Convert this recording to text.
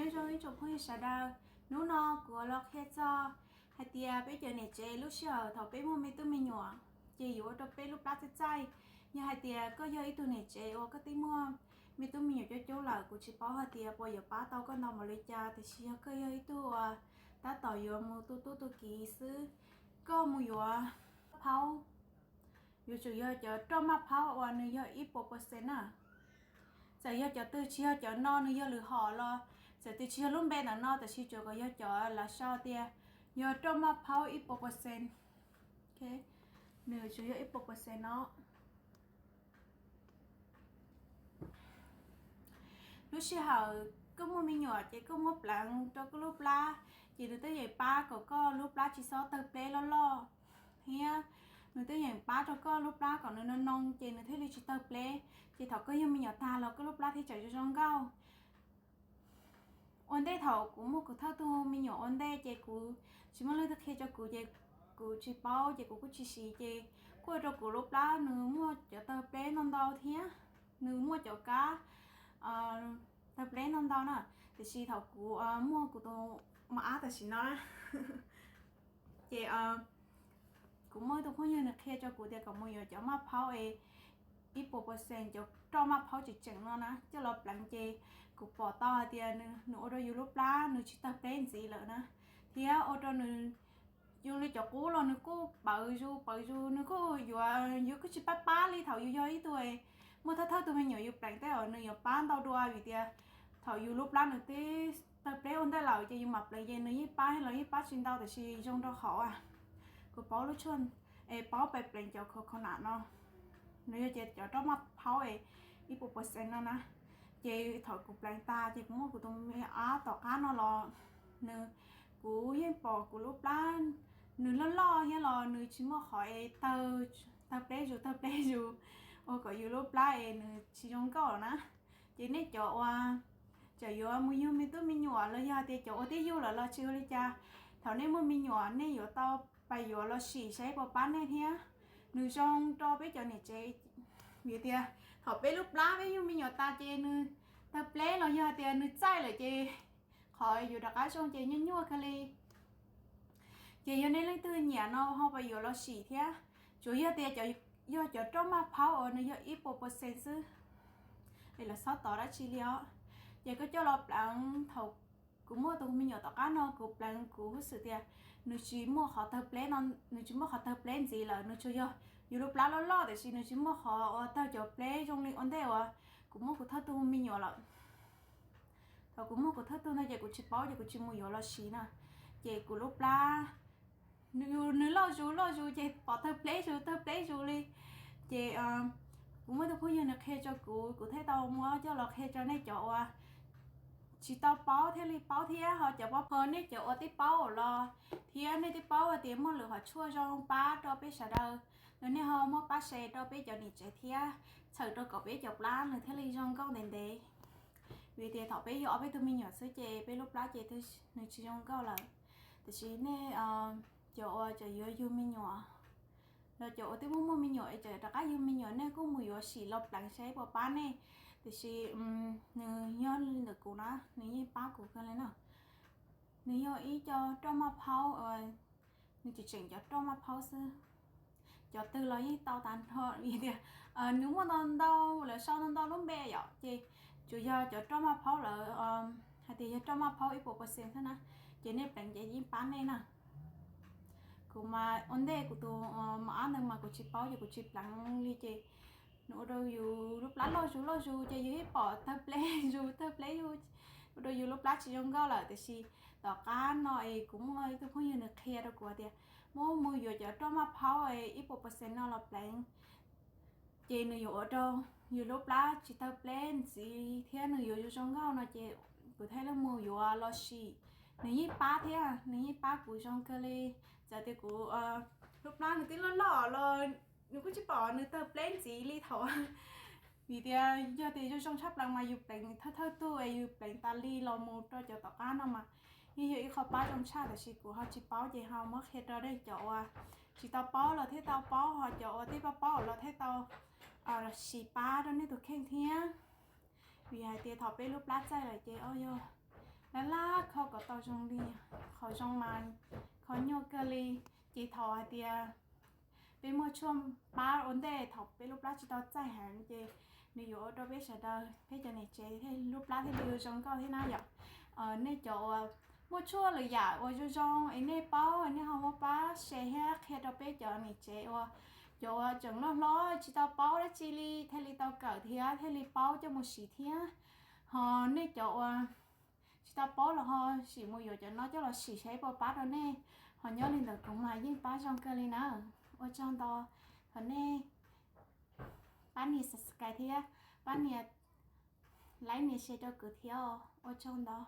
Nyob zoo ib tsoom phooj ywg sawv daws, hnub no kuv los qhia txog hais tias peb cov niam tsev lub sij hawm thaum peb muaj me tub me nyuam ces yuav ua rau peb lub plab txaij txaij. Yog hais tias koj yog ib tug niam tsev uas koj twb muaj me tub me nyuam coob coob lawm, kuv tsis paub hais tias puas yuav pab tau koj ntau npaum li cas, tiam sis yog koj yog ib tug uas tab tom yuav mus tu tub tu kiv xwb, koj mus yuav phaub, yuav tsum yog cov roj maj phaub uas nws yog ib puas percent na. Txawm yog cov twg tsis yog cov no nws yog lwm hom los, txawm tias tsis yog lub npe ntawm no, tab sis tsuas kom yog cov lawv sau tias yog roj maj phaub ib puas percent. Nws tsuas yog ib puas percent no. Lub sij hawm koj muaj me nyuam ces koj muab pleev rau koj lub plab, ces nws twb yeej pab kom koj lub plab tsis txhob tawg pleb loj loj, thiab nws twb yeej pab rau koj lub plab kom nws no noo ces nws thiaj li tsis tawg pleb. Ces thaum koj yug me nyuam tag los koj lub plab thiaj tseem zoo zoo nkauj. Ua ntej thaum kuv muaj kuv thawj tug me nyuam ua ntej ces kuv tsis muaj leej twg qhia rau kuv ces kuv tsis paub ces kuv kuj tsis siv ces kuj ua rau kuv lub plab nws muaj cov tawg pleb ntau ntau thiab nws muaj cov kab tawg pleb ntau ntau na. Tiam sis thaum kuv muaj kuv tus mos ab tam sim no na, ces kuv muaj ib tug phooj ywg nws qhia rau kuv tias kom mus yuav cov maj phaub es ib puas percent, cov roj maj phaub tseem tseem no na coj los pleev ces kuv pom tau hais tias nws ua rau yus lub plab nws tsis tawg pleb ntxiv lawm na, thiab ua rau nws zoo li cov qub los nws kuj pawv zus pawv zus, nws kuj yuav, yus kuj tsis pab pab li thaum yus yog ib tug muaj thawj thawj tug me nyuam yus pleev tej zaum nws yuav pab ntau dua vim tias thaum yus lub plab nws twb tawg pleb ua ntej lawm ces yus mam pleev ces nws yeej pab los yeej pab tsis ntau, tiam sis zoo rau qhov kuv paub lub tshuaj es paub pes pleev cov coconut no, nws yog ces cov roj maj phaub es ib puas percent no na. Ces thaum kuv pleev tag ces kuv muab kuv tus me ab tom qab no los, nws, kuv yeej pom kuv lub plab nws loj loj thiab los nws tsis muaj qhov es tawg pleb zus tawg pleb zus ua kom yus lub plab es nws tsis zoo nkauj na. Ces nej cov uas tseem yuav mus yug me tub me nyuam los yog hais tias cov ua twb yug lawm los tsis ua li cas, thaum nej muaj me nyuam nej yuav tau pais yuav los sim saib puas pab nej thiab. Nws zoo rau peb cov niam tsev vim tias thaum peb lub plab peb yug me nyuam tas ces nws tawg pleb los yog hais tias nws txaij lawm ces qhov yuav rov qab zoo ces nyuaj nyuaj kawg li. Ces yog nej leej twg nyiam no ho pais yuav los sim thiab. Tsuas yog tias yog cov roj maj phaub uas nws yog ib puas percent xwb, es lawv txhob tov dab tsi li os. Ces koj coj los pleev thaum kuv muaj tus me nyuam tom qab no kuv pleev kuv xav tias nws tsis muaj qhov tawg pleb no, nws tsis muaj qhov tawg pleb ntxiv lawm, nws tsuas yog yus lub plab loj loj tiam sis nws tsis muaj qhov uas tawg cov pleb zoo li ua ntej uas kuv muaj kuv thawj tug me nyuam lawm. Thaum kuv muaj kuv thawj tug no ces kuv tsis paub ces kuv tsis mus yuav los sim na. Ces kuv lub plab nws loj zus loj zus ces pom tawg pleb zus tawg pleb zus li. Ces kuv muaj tus phooj ywg nws qhia rau kuv, kuv thiaj tau muab coj los qhia rau nej cov uas tsis tau paub thiaj li paub thiab ho cov paub ho nej cov uas twb paub los thiab nej twb paub hais tias muaj lwm hom tshuaj zoo pab rau peb sawv daws los nej ho muab pab share rau peb cov niam tsev thiab txhawm rau kom peb cov plab nws thiaj li zoo nkauj ntev ntev. Vim tias thaum peb yug ob peb tug me nyuam xwb ces peb lub plab ces nws tsis zoo nkauj lawm. Tiam sis nej cov uas tseem yuav yug me nyuam los cov uas twb muaj muaj me nyuam es tseem rov qab yug me nyuam nej kuj mus yuav sim los pleev saib puas pab nej. Tiam sis nws yog li ntawm kuv na, nws yeej pab kuv kawg li na. Nws yog ib co roj maj phaub, nws tseem tseem cov roj maj phaub xwb. Cov twg los yeej tau tas nrho vim tias nws muaj ntau ntau, lawv sau ntau ntau lub npe yom, ces tsuas yog cov roj maj phaub lawv hais tias yog roj maj phaub ib puas percent xwb na, ces nej pleev ces yeej pab nej na. Kuv mas ua ntej kuv tus mos ab ntawd mas kuv tsis paub ces kuv tsis pleev li ces nws ua rau yus lub plab loj zus loj zus ces yus yeej pom tawg pleb zus tawg pleb zus, ua rau yus lub plab tsis zoo nkauj lawm. Tiam sis tom qab no es kuv muaj ib tug phooj ywg nws qhia rau kuv tias muab mus yuav cov roj maj phaub ib puas percent no los pleev, ces nws yuav ua rau yus lub plab tsis tawg pleb ntxiv thiab nws yuav zoo zoo nkauj no ces kuv thiaj li mus yuav los sim. Nws yeej pab thiab nws yeej pab kuv zoo kawg li. Txawm tias kuv lub plab nws twb loj loj los nws kuj tsis pom nws tawg pleb ntxiv li thaum, vim tias yog tias zoo zoo tshaj plaws mas yus pleev thawj thawj tug es yus pleev tas li los mus rau cov tom qab no mas yeej yog ib qho pab zoo tshaj, tab sis kuv ho tsis paub ces ho muab qhia rau nej cov uas tsis tau paub los thiaj tau paub, ho cov uas twb paub paub los thiaj tau sim pab rau nej tus kheej thiab. Vim hais tias thaum peb lub plab txaij lawm ces o yog Laj laj kho kom tau zoo li, qhov zoo mas kho nyuaj kawg li. Ces thaum hais tias peb muaj tshuaj pab ua ntej thaum peb lub plab tsis tau txaij heev ces nws yuav ua rau peb sawv daws, peb cov niam tsev thiaj lub plab thiaj li zoo nkauj thiab na yom. Nej cov uas muaj tshuaj lwm yam uas zoo zoo es nej paub nej ho muab pab share thiab qhia rau peb cov niam tsev uas, cov uas tseem loj hlob tsis tau paub dab tsi li thiaj li tau kawm thiab thiaj li paub coj mus siv thiab. Ho nej cov uas tsis tau paub los ho sim mus yuav cov no coj los sim saib puas pab rau nej. Ho nyob li ntawm kuv mas yeej pab zoo kawg li na. Ua tsaug ntau. Thov nej pab nias subscribe thiab pab nias like nias share rau kuv thiab os. Ua tsaug ntau.